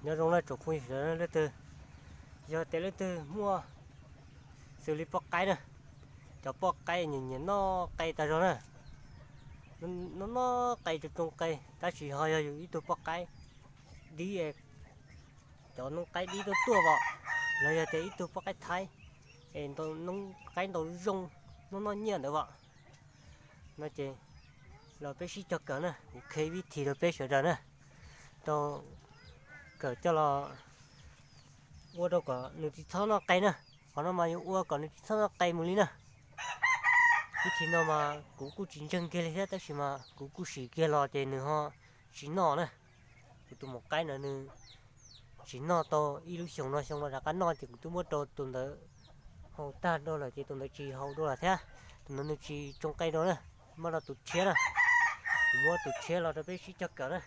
Nyob zoo na tsoom phooj ywg sawv daws, leej twg yog tias leej twg muaj xws li poj qaib na, cov poj qaib nyiam nyiam noj qe tag zog na, noj noj qe tsoo tsoo qe, tab sis ho yog yus ib tug poj qaib dib, cov noob qaib dib tuaj tuaj os, los yog tias ib tug poj qaib Thaib es noob qaib ntau zoo, noj noj nyiaj ntawd os, no ces los peb sib cog kawm na, kuv qhia vib thim rau peb sawv daws na, rau kawm coj los ua rau kom nws tsis txhob noj qe na. Qhov no mas yuav ua kom nws tsis txhob noj qe mus li na. Vib thim no mas kuv kuj tsis ntseeg kiag li thiab, tab sis mas kuv kuj sim kiag los ces nws ho tsis noj na. Kuv tus maum qaib no nws tsis noj tau ib lub xyoos no, xyoo no rov qab noj ces kuv twb muab rau tus ntawd haus tag rau lawm ces tus ntawd tsis haus dua lawm thiab. Tus ntawd nws tsis tsoo qe rau na, muab rau tus tshiab na. Kuv muab tus tshiab los rau peb sib cog kawm na.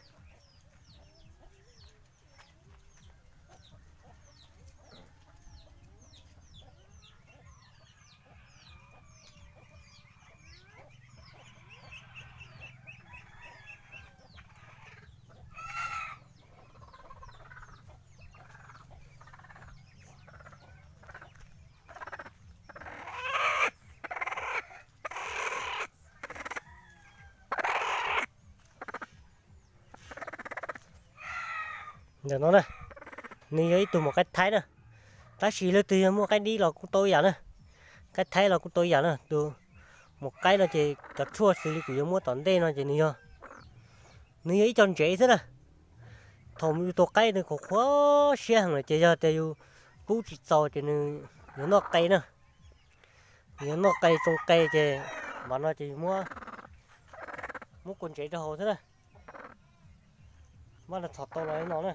Ntawm no na, nws yog ib tug maum qaib Thaib na, tab sis leej twg yog muaj qaib dib los kuj tau ib yam na, qaib Thaib los kuj tau ib yam na. Tus maum qaib no ces cov tshuaj xws li kuv yuav muab tom ntej no ces nws yog, nws yog ib co ntsev xwb na. Thaum yus tus qaib nws qhuav qhuav siab heev lawm ces yog tias yus pub tsis txaus ces nws yuav noj qe na, yuav noj qe tsoo qe ces mam no ces yus muab, muab kua ntsev rau haus xwb na. Mab no txhom tau los li no na.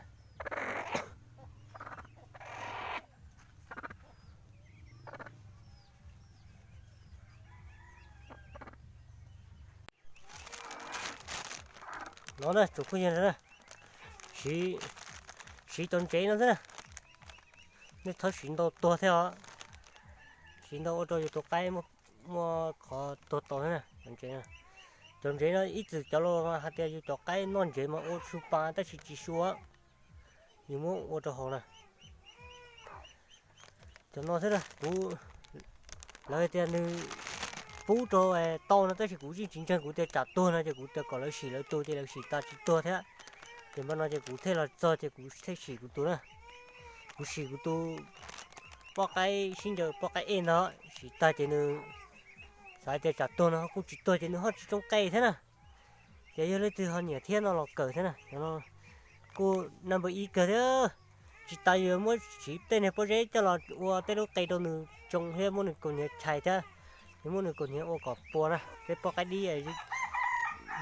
No na tsoom phooj ywg, siv cov ntsev no xwb na. Nej txhob siv ntau tuag thiab os. Siv ntau ua rau yus tus qaib muaj qhov tuag tau thiab na. Cov ntsev no ib txwm cov laus mas hais tias yus cov qaib noj ntsev mas ua su pa tab sis tsis sua, yus muab ua rau haus na. Cov no xwb na, kuv, lawv hais tias nws pub rau tau no tab sis kuv yeej tsis ntseeg, kuv tias tsam tuag no ces kuv tias kom lawv sim lawv tus ces lawv sim tas tsis tuag thiab. Ces npaj no ces kuv thiaj los txog ces kuv thiaj sim kuv tus na. Kuv sim kuv tus poj qaib sib ncaws poj qaib ej ntag, sim tag ces nws xav hais tias tsam tuag no kuj tsis tuag ces nws ho tsis tsoo qe thiab na. Ces yog leej twg ho nyiam thiab no los kawm thiab na, cov no kuj number ib kawg thiab. Tsis tas yus muab siv tej niag pob zeb coj los ua tej lub qe rau nws tsoo thiab muab nws kaus hniav chais thiab, yus muab nws kaus hniav ua kom pua na, tej poj qaib dib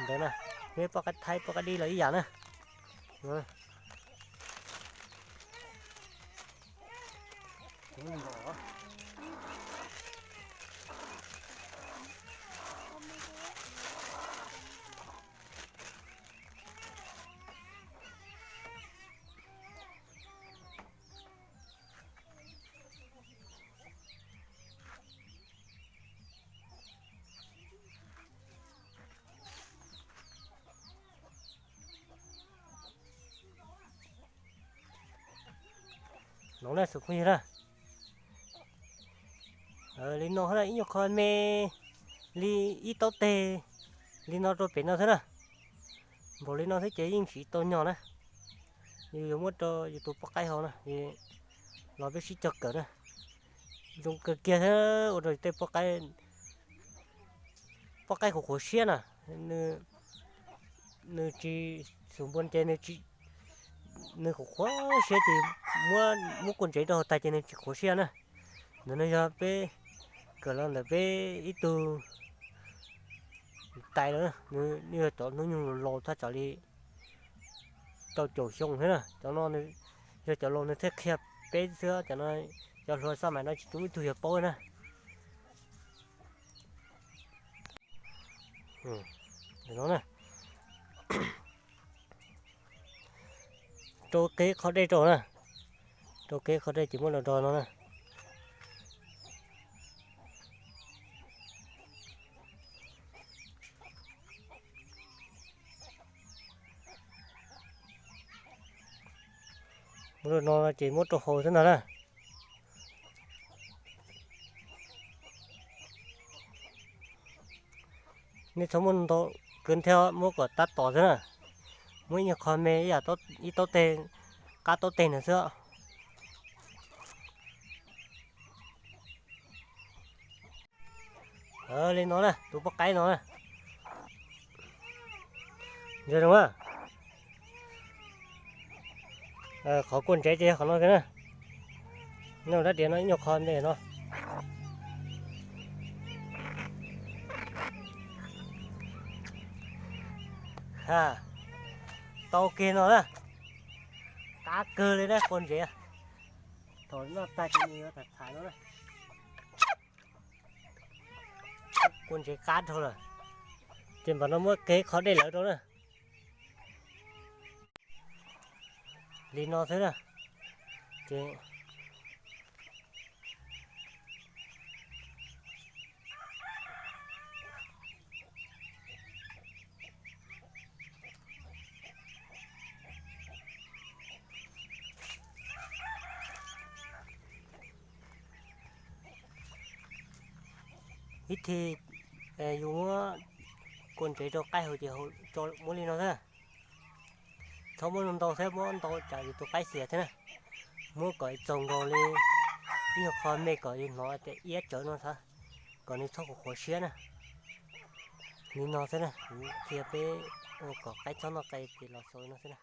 ntawd na, tej poj qaib thaib poj qaib dib los ib yam na. No na tsoom phooj ywg na, li no ib nyuag qho me li ib taub teg li no rau pem no xwb na. Npaum li no xwb ces yeej siv tau nyog na. Yus yuav muab rau yus tus poj qaib haus na, los peb sib cog kawm na. Zoo kawg kiag thiab ua rau tej poj qaib qhuav qhuav siab na, nws tsis xum npua ces nws qhuav qhuav siab ces muab, muab kua ntsev rau haus tag ces nws tsis qhuav siab na. Ntawm no yog peb kawm los ntawm peb ib tug tais lawm, nws yog cov hnub nyoog laus thaj tsam li rau caum xyoo thiab na. Cov no yog cov laus nws thiaj qhia peb xwb, cov no cov hluas xaj maim no tsis muaj ib tug yog paub na. Rau qeb qhov dej rau na, rau qeb qhov dej ces muab los do no na. Muab rau no ces muab rau haus xwb ntag na. Nej txhob muab ntau kawg thiab, muab kom tab tom xwb na. Muab ib nyuag qho me ib yam ib taub teg, qab taub teg ntawd xwb. Li no na, tus poj qaib no na. Zoo na. Qhov kua ntsev ces yog qhov no kiag na. Nyob rab diav no ib nyuag qho me no. Tau kiag no na. Qab kawg li na kua ntsev. Thaum noj tag ces nws yuav txhais txhais no na. Kua ntsev qab dhau lawm, ces npam no muab kev qhov dej lawv rau na. Li no xwb na. Ces ib thim yus muab kua ntsev rau qaib haus ces muab li no xwb. Txhob muab ntau thiab, muab ntau tsam yus tus qaib xiam thiab na. Muab kom txaus nkaus li ib nyuag qho me kom yus hnov tias iab tsawv no xwb, kom nws txhob qhuav qhuav siab na. Li no xwb na, kuv qhia peb ua kom qaib txhob noj qe ces los xaus li no xwb na.